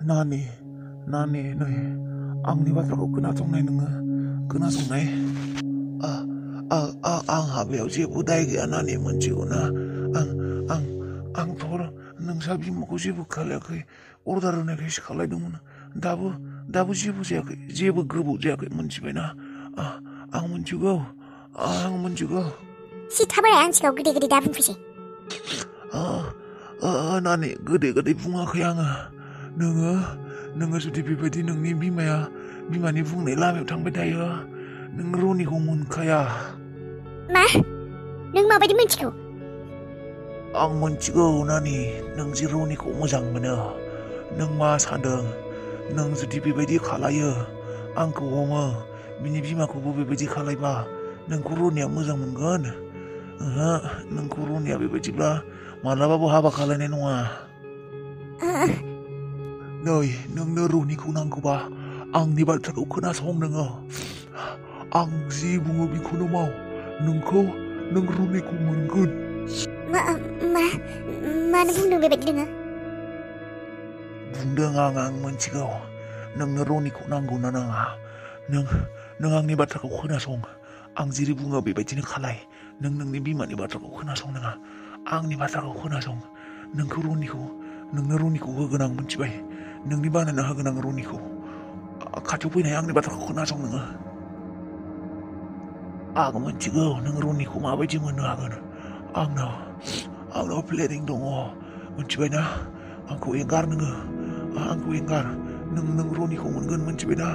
नानि नै आंनि बाथ्राखौ खोनासंनाय नोङो खोनासंनाय आंहा बेयाव जेबो दाय गैया नानि मोनथिगौ ना आंथ' नोंसा बिमाखौ जेबो खालायाखै अर्डार होनायखायसो खालायदोंमोन दाबो जेबो जायाखै जेबो गोबाव जायाखै मोनथिबायना आं मोनथिगौ सिथाबोराय आं सिगाङाव गोदै दा बुंफैसै नानि गोदै बुङाखै आङो नोङो जुदि बेबायदि नोंनि बिमानि बुंनाय लामायाव थांबाय थायो नों रनिखौ मोनखाया मा नों माबायदि मोनथिगौ आं मोनथिगौ नानि नों जि रनिखौ मोजां मोनो नों मा सानदों नों जुदि बेबायदि खालायो आंखौ हमो बिनि बिमाखौबो बेबायदि खालायबा नोंखौ रनिया मोजां मोनगोन नोंखौ रनिया बेबायदिब्ला मालाबाबो हाबा खालायनाय नङा नै नोंनो रनिखौ नांगौबा आंनि बाथ्राखौ खोनासं नोङो आं जि बुङो बेखौनो माव नों रनिखौ मोनगोन मानो बुंदों बेबायदि नोङो बुंदों आं मोनथिगौ नोंनो रनिखौ नांगौ ना नाङा नों आंनि बाथ्राखौ खोनासं आं जेरै बुङो बेबायदिनो खालाय नोंनि बिमानि बाथ्राखौ खोनासं नङा आंनि बाथ्राखौ खोनासं नोंनो रनिखौ होगोन आं मोनथिबाय नोंनि बानायना होगोन आं रनिखौ खाथियाव फैनाय आंनि बाथ्राखौ खोनासं नोङो आं मोनथिगौ नों रनिखौ माबायदि मोननो हागोन आंनाव प्लेनिं दङ मोनथिबायना आंखौ एंगार नों रनिखौ मोनगोन मोनथिबायना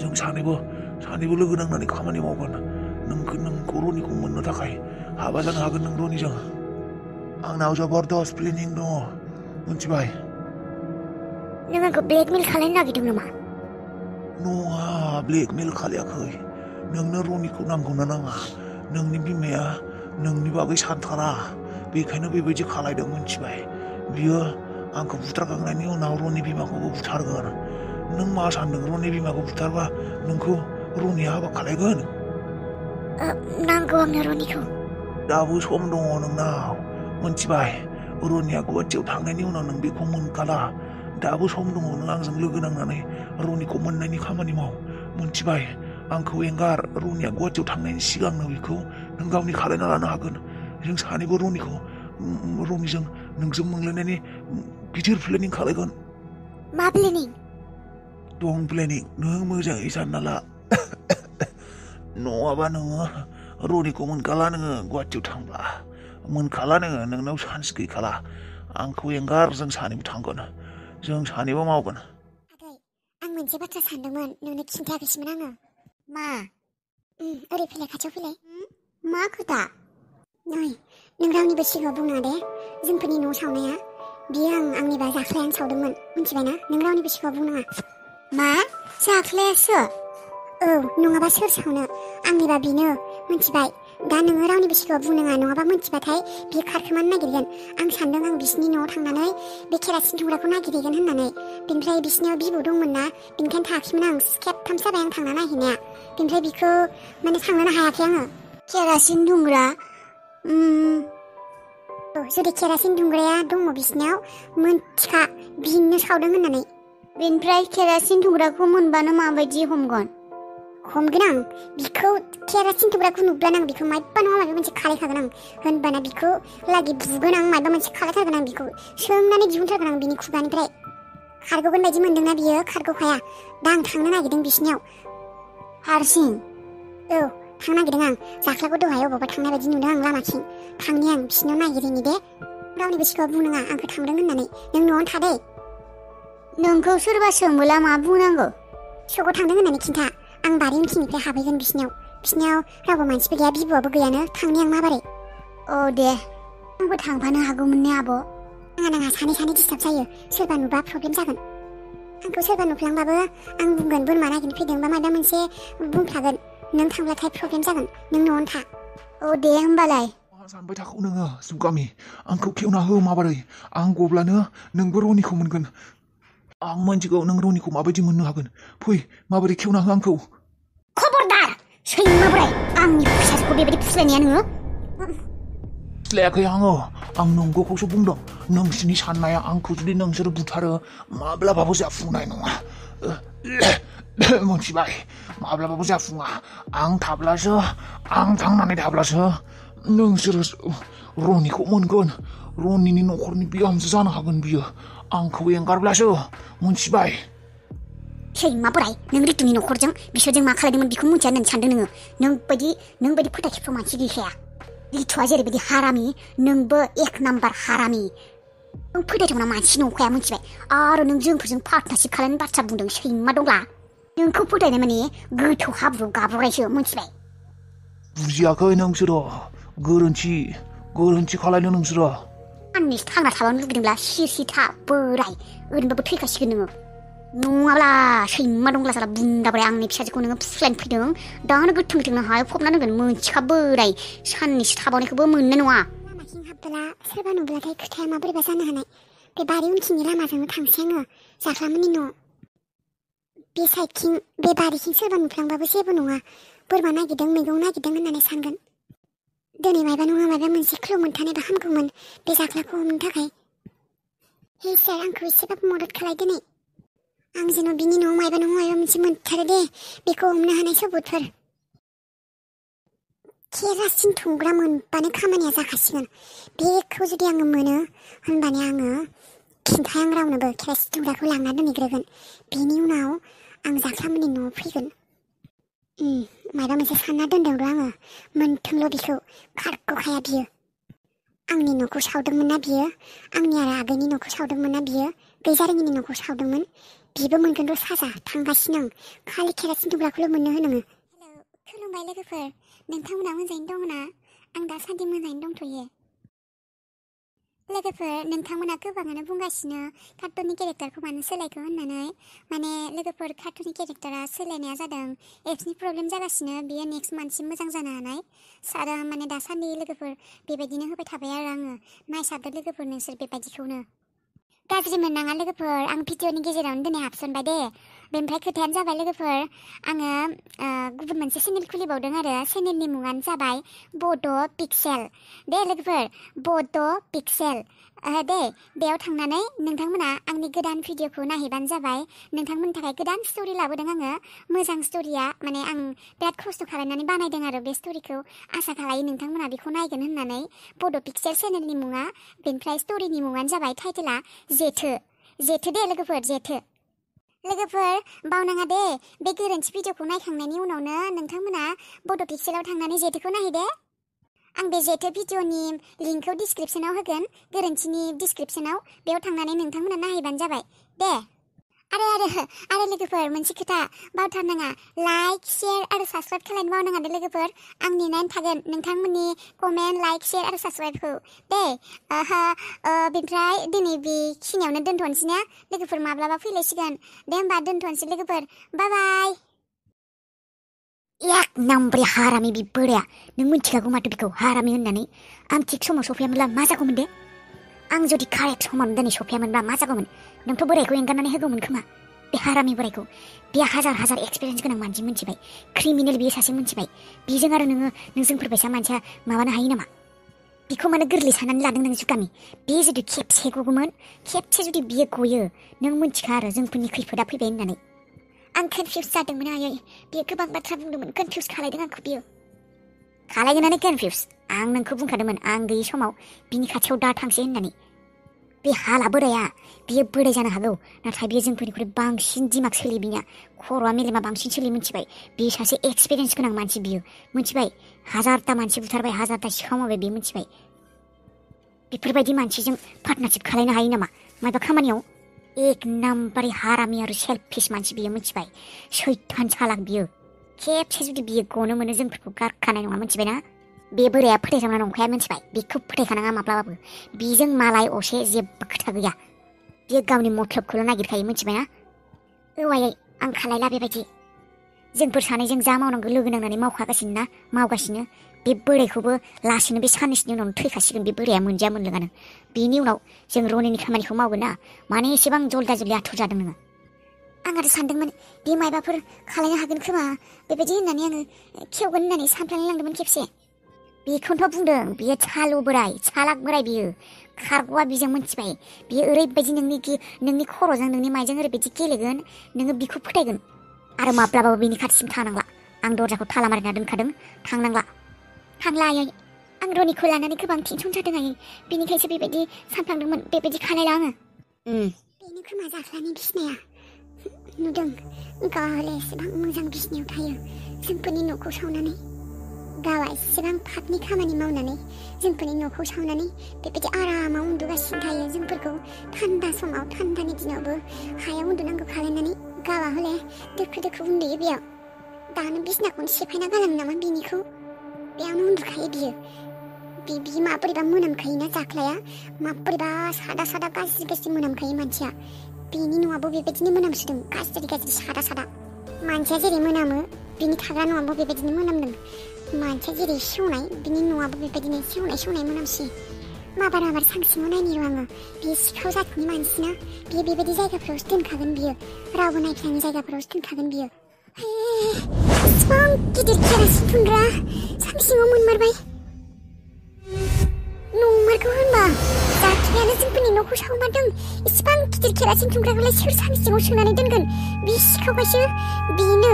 जों सानैबो लोगो नांनानै खामानि मावगोन नोंखौ रनिखौ मोननो थाखाय हाबा जानो हागोन नों रनिजों आंनाव जबरदस्त प्लेनिं दङ मोनथिबाय नों आंखौ ब्लेकमेल खालायनो नागिरदों नामा नङा ब्लेकमेल खालायाखै नोंनो रनिखौ नांगौ ना नाङा नोंनि बिमाया नोंनि बागै सानथारा बेखायनो बेबायदि खालायदों मोनथिबाय बियो आंखौ बुथारखांनायनि उनाव रनि बिमाखौबो बुथारगोन नों मा सानदों रनि बिमाखौ बुथारबा नोंखौ रनिया हाबा खालायगोन नांगौ आंनो रनिखौ दाबो सम दङ नोंनाव मोनथिबाय रनिया गुवाहाटियाव थांनायनि उनाव नों बेखौ मोनखाला दाबो सम दङ नों आंजों लोगो नांनानै रनिखौ मोननायनि खामानि माव मोनथिबाय आंखौ एंगार रनिया गुवाहाटियाव थांनायनि सिगांनो बेखौ नों गावनि खालायना लानो हागोन जों सानैबो रनिजों नोंजों मोनलायनायनि गिदिर प्लेनिं खालायगोन मा प्लेनिं दं प्लेनिं नों मोजाङै सानना ला नङाबा नोङो रनिखौ मोनखाला नोङो गुवाहाटियाव थांब्ला मोनखाला नोंनाव चान्स गैखाला आंखौ एंगार जों सानैबो थांगोन जों सानैबो मावगोन आगै आं मोनसे बाथ्रा सानदोंमोन नोंनो खिन्थायाखैसैमोन आङो मा ओरै फैलाय खाथियाव फैलाय मा खोथा नै नों रावनिबो सिगाङाव बुंनाङा दे जोंफोरनि न' सावनाया बियो आंनिबा जाख्लायानो सावदोंमोन मिथिबायना नों रावनिबो सिगाङाव बुंनाङा मा जाख्लायासो औ नङाबा सोर सावनो आंनिबा बेनो मिथिबाय दा नोङो रावनिबो सिगाङाव बुंनाङा नङाबा मिथिबाथाय बियो खारखोमानो नागिरगोन आं सानदों आं बिसिनि न'आव थांनानै बे केरासिन थुंग्राखौ नागिरहैगोन होननानै बेनिफ्राय बिसिनियाव बिबौ दंमोन ना बेनिखायनो थायाखैमोन आं खेबथामसो जाबाय आं थांना नायहैनाया बेनिफ्राय बिखौ माने थांनोनो हायाखै आङो केरासिन दुंग्रा जुदि केरासिन दुंग्राया दङ बिसिनियाव मोनथिखा बिनो सावदों होननानै बेनिफ्राय केरासिन दुंग्राखौ मोनबानो माबायदि हमगोन आं बिखौ केरासिन दुंग्राखौ नुब्लानो आं बिखौ मायबा नङा माबा मोनसे खालायखागोन आं होनबाना बिखौ लागै बुगोन आं माबा मोनसे खालायथारगोन आं बिखौ सोंनानै दिहुनथारगोन आं बिनि खुगानिफ्राय खारग'गोन बायदि मोनदोंना बियो खारग'खाया दा आं थांनो नागिरदों बिसिनियाव हारसिं औ थांनो नागिरदों आं जाख्लाखौ दहाय अबावबा थांनाय बायदि नुदों आं लामाथिं थांनि आं बिसिनियाव नागिरहैनि दे रावनिबो सिगाङाव बुंनाङा आंखौ थांदों होननानै नों न'आवनो थादे नोंखौ सोरबा सोंबोला मा बुंनांगौ सगाव थांदों होननानै खिन्था आं बारि उनथिंनिफ्राय हाबहैगोन बिसिनियाव रावबो मानसिबो गैया बिबौआबो गैयानो थांनि आं माबारै औ दे आंबो थांफानो हागौमोन ने आब' नाङा सानै डिस्टार्ब जायो सोरबा नुबा प्रब्लेम जागोन आंखौ सोरबा नुफ्लांबाबो आं बुंगोन बोरमा नागिरनो फैदों बा माबा मोनसे बुंफ्लागोन नों थांब्लाथाय प्रब्लेम जागोन नों न'आवनो था औ दे होमबालाय मा सानबाय थाखौ नोङो जुगामि आंखौ खेवना हो माबोरै आं गब्लानो नोंबो रनिखौ मोनगोन आं मोनथिगौ नों रनिखौ माबायदि मोननो हागोन फै माबोरै खेवना हो आंखौ खबरदार सैमा बोराय आंनि फिसाजोखौ बेबायदि फुस्लायनाया नोङो फुस्लायाखै आङो आं नंगौखौसो बुंदों नोंसोरनि साननाया आंखौ जुदि नोंसोरो बुथारो माब्लाबाबो जाफुंनाय नङा मोनथिबाय माब्लाबाबो जाफुङा आं थाब्लासो आं थांनानै थाब्लासो नोंसोरो रनिखौ मोनगोन रनिनि न'खरनि बिहामजो जानो हागोन बियो आंखौ एंगारब्लासो मोनथिबाय सैमा बोराय नों रितुनि न'खरजों बिसोरजों मा खालायदोंमोन बेखौ मिथिया होननानै सानदों नोङो नोंबायदि फोथायखेफ्राव मानसि गैखाया रितुआ जेरैबायदि हारामि नोंबो एक नाम्बार हारामि नों फोथायथावना मानसि नंखाया मिथिबाय आरो नों जोंफोरजों पार्टनारशिप खालामनो बाथ्रा बुंदों सैमा दंला नोंखौ फोथायनाय माने गोथौ हाब्रु गाब्र'नायसो मिथिबाय बुजियाखै नोंसोरो गोरोन्थि खालायदों नोंसोरो साननैसो थांना थाबानो लुगैदोंब्ला सिर था बोराय ओरैनोबाबो थैखासिगोन नोङो नङाब्ला सैमा दंग्ला साला बुन्दा बोराय आंनि फिसाजोखौ नोङो फुस्लायनो फैदों दानो गोथों हायाव फबना दोनगोन मोनथिखा बोराय साननैसो थाबावनायखौबो मोननाय नङा लामाथिं हाबबोला सोरबा नुब्लाथाय खोथाया माबोरैबा जानो हानाय बे बारि उनथिंनि लामाजोंनो थांसै आङो जाख्लामोननि न' बे साइडथिं बे बारिथिं सोरबा नुफ्लांबाबो जेबो नङा बोरमा नागिरदों मैगं नागिरदों होननानै सानगोन दिनै मायबा नङा मायबा मोनसे क्लु मोनथानायबा हामगौमोन बे जाख्लाखौ हमनो थाखाय हे सार आंखौ एसेबाबो मदद खालाय दिनै आं जेन' बिनि न'आव मायबा नङा मायबा मोनसे मोनथारो दे बेखौ हमनो हानाय सबुतफोर केरासिन थुंग्रा मोनबानो खामानिया जाखासिगोन बेखौ जुदि आङो मोनो होनबानो आङो खिन्थाया आं रावनोबो केरासिन थुंग्राखौ लांना दोनहैग्रोगोन बेनि उनाव आं जाख्लामोननि न'आव फैगोन मायबा मोनसे सानना दोनदोंल' आङो मोनथोंल' बिखौ खारग'खाया बियो आंनि न'खौ सावदोंमोन ना बियो आंनि आरो आगैनि न'खौ सावदोंमोन ना बियो गैजारोङिनि न'खौ सावदोंमोन बिबो मोनगोन र' साजा थांगासिनो आं खालि केरासिन थुंग्राखौल' मोननो हो नोङो हेलौ खुलुमबाय लोगोफोर नोंथांमोना मोजाङैनो दङ ना आं दासान्दि मोजाङैनो दंथ'यो लोगोफोर नोंथांमोना गोबाङानो बुंगासिनो कार्टुननि केरेक्टारखौ मानो सोलायखो होननानै माने लोगोफोर कार्टुननि केरेक्टारा सोलायनाया जादों एप्सनि प्रब्लेम जागासिनो बियो नेक्स्ट मान्थसिम मोजां जानो हानाय सारा माने दासान्दि लोगोफोर बेबायदिनो होबाय थाबाय आरो आङो नायसाबदो लोगोफोर नोंसोर बेबायदिखौनो गाज्रि मोननाङा लोगोफोर आं भिडिअनि गेजेरावनो दिनै हाबसनबाय दे बेनिफ्राय खोथायानो जाबाय लोगोफोर आङो गुबुन मोनसे चेनेल खुलिबावदों आरो चेनेलनि मुङानो जाबाय बड' पिक्सेल दे लोगोफोर बड' पिक्सेल दे बेयाव थांनानै नोंथांमोना आंनि गोदान भिडिअखौ नायहैबानो जाबाय नोंथांमोननि थाखाय गोदान स्ट'रि लाबोदों आङो मोजां स्ट'रिया माने आं बिराद खस्थ' खालामनानै बानायदों आरो बे स्ट'रिखौ आसा खालायो नोंथांमोना बेखौ नायगोन होननानै बड' पिक्सेल चेनेलनि मुङा बेनिफ्राय स्ट'रिनि मुङानो जाबाय टाइटेला जेथो दे लोगोफोर जेथो लोगोफोर बावनाङा दे बे गोरोन्थि भिडिअखौ नायखांनायनि उनावनो नोंथांमोना बड' पिक्सेलाव थांनानै जेथोखौ नायहैदे आं बे जेथो भिडिअनि लिंकखौ डिसक्रिपसनाव होगोन गोरोन्थिनि डिसक्रिपसनाव बेयाव थांनानै नोंथांमोना नायहैबानो जाबाय दे आरो लोगोफोर मोनसे खोथा बावथारनाङा लाइक शेयार आरो साबस्क्राइब खालामनो बावनाङा दे लोगोफोर आं नेनानै थागोन नोंथांमोननि कमेन्ट लाइक शेयार आरो साबस्क्राइबखौ दे बेनिफ्राय दिनै बेखिनियावनो दोनथ'नोसै ना लोगोफोर माब्लाबा फैलायसिगोन दे होमबा दोनथ'नोसै लोगोफोर बाय एक नाम्बार हारामि बे बोराया नों मिथिखागौ माथो बेखौ हारामि होननानै आं थिग समाव सफैयामोनब्ला मा जागौमोन दे आं जुदि कारेक्ट समावनो दिनै सफैयामोनब्ला मा जागौमोन नोंथ' बोरायखौ एंगारनानै होगौमोन खोमा बे हारामि बोरायखौ बे हाजार एक्सपिरियेन्स गोनां मानसि मिथिबाय क्रिमिनेल बियो सासे मिथिबाय बेजों आरो नों जोंफोरबायसा मानसिया माबानो हायो नामा बेखौ माने गोरलै साननानै लादों नों जुगामि बे जुदि खेबसे गगौमोन खेबसे जुदि बियो गयो नों मिथिखा आरो जोंफोरनि खैफोदा फैबाय होननानै आं कनफिउस जादोंमोन आयै बियो गोबां बाथ्रा बुंदोंमोन कनफिउस खालायदों आंखौ बियो खालायगोनानो कनफिउस आं नोंखौ बुंखादोंमोन आं गैयि समाव बिनि खाथियाव दा थांसै होननानै बे हाला बोराया बियो बोराय जानो हागौ नाथाय बियो जोंफोरनिख्रुइ बांसिन दिमाग सोलियो बिना खर'आ मेलेमा बांसिन सोलियो मिथिबाय बियो सासे एक्सपिरियेन्स गोनां मानसि बियो मिथिबाय हाजारथा मानसि बुथारबाय हाजारथा सिखाव मावबाय बियो मिथिबाय बेफोरबायदि मानसिजों पार्टनारशिप खालायनो हायो नामा मायबा खामानियाव एक नाम्बार हारामि आरो सेल्फिश मानसि बियो मिथिबाय सैथान सालाक बियो खेबसे जुदि बियो गनो मोनो जोंफोरखौ गारखानाय नङा मिथिबायना बे बोराया फोथायथावना नंखाया मिथिबाय बेखौ फोथायखानाङा माब्लाबाबो बिजों मालाय असे जेबो खोथा गैया बियो गावनि मथलबखौल' नागिरखायो मिथिबायना औवायै आं खालायला बेबायदि जोंफोर सानैजों जा मावनांगौ लोगो नांनानै मावखागासिनो ना मावगासिनो बे बोरायखौबो लासैनो बे साननैसोनि उनावनो थैखासिगोन बे बोराया मोनजाया मोनलोङानो बिनि उनाव जों रनिनि खामानिखौ मावगोन ना माने एसेबां जल्दा जल्दि आथुर जादों नोङो आं आरो सानदोंमोन बे मायबाफोर खालायनो हागोन खोमा बेबायदि होननानै आङो खेवगोन होननानै सानफ्लांलाय लांदोंमोन खेबसे बेखौनोथ' बुंदों बियो चालु बोराय चालाक बोराय बियो खारग'आ बिजों मोनथिबाय बियो ओरैबायदि नोंनि खर'जों नोंनि माइजों ओरैबायदि गेलेगोन नोङो बिखौ फोथायगोन आरो माब्लाबाबो बिनि खाथिसिम थांनांला आं दरजाखौ ताला मारिना दोनखादों थांनांला थांला आयै आं रनिखौ लानानै गोबां टेनसन जादों आयै बेनिखायसो बेबायदि सानफ्लांदोंमोन बेबायदि खालायला आङो बेनो खोमा जाख्लानि बिसिनाया नुदों गावहालाय एसेबां मोजां बिसिनायाव थायो जोंफोरनि न'खौ सावनानै गावआ एसेबां पापनि खामानि मावनानै जोंफोरनि न'खौ सावनानै बेबायदि आरामाव उन्दुगासिनो थायो जोंफोरखौ थान्दा समाव थान्दानि दिनावबो हायाव उन्दुनांगौ खालायनानै गावआ हले दोखो दोखो उन्दुयो बेयाव दानो बिसिनाखौनो सेफायना गालाङो नामा बिनिखौ बेयावनो उन्दुखायो बियो बि माबोरैबा मोनामखायोना जाख्लाया माबोरैबा सादा सादा गाज्रि गाज्रि मोनामखायो मानसिया बिनि न'आबो बेबायदिनो मोनामसोदों गाज्रि गाज्रि सादा सादा मानसिया जेरै मोनामो बिनि थाग्रा न'आबो बेबायदिनो मोनामदों मानसिया जेरै सेवनाय बिनि न'आबो बेबायदिनो सेवनाय मोनामसै माबार सांसिङाव नायनि र' आङो बियो सिखाव जातनि मानसिना बियो बेबायदि जायगाफोरावसो दोनखागोन बियो रावबो नायफ्लाङि जायगाफोरावसो दोनखागोन बियो इसिबां गिदिर केरासिन फुनग्रा सांसिङाव मोनमारबाय नंमारगौ होनबा जाख्लायानो जोंफोरनि न'खौ सावमारदों इसिबां गिदिर केरासिन फुनग्राखौलाय सोर सांसिङाव सोनानै दोनगोन बे सिखावखायसो बेनो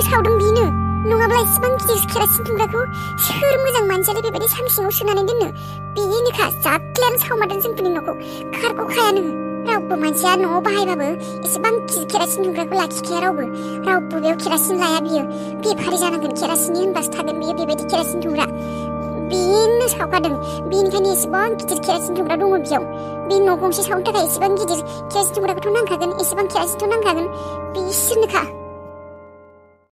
सावदों बेनो नङाब्ला इसिबां गिदिर केरासिन फुनग्राखौ सोर मोजां मानसियालाय बेबायदि सांसिङाव सोनानै दोननो बेनोखा जाख्लायानो सावमारदों जोंफोरनि न'खौ खारग'खायानो रावबो मानसिया न'आव बाहायबाबो एसेबां गिदिर केरासिन फुनग्राखौ लाखिखाया रावबो बेयाव केरासिन लाया बियो बेफारि जानांगोन केरासिननि होनबासो थागोन बियो बेबायदि केरासिन फुनग्रा बेनो सावखादों बेनिखायनो एसेबां गिदिर केरासिन फुनग्रा दङ बेयाव बे न' गंसे सावनो थाखाय एसेबां गिदिर केरासिन फुनग्राखौथ' नांखागोन एसेबां केरासिनथ' नांखागोन बिसोरनोखा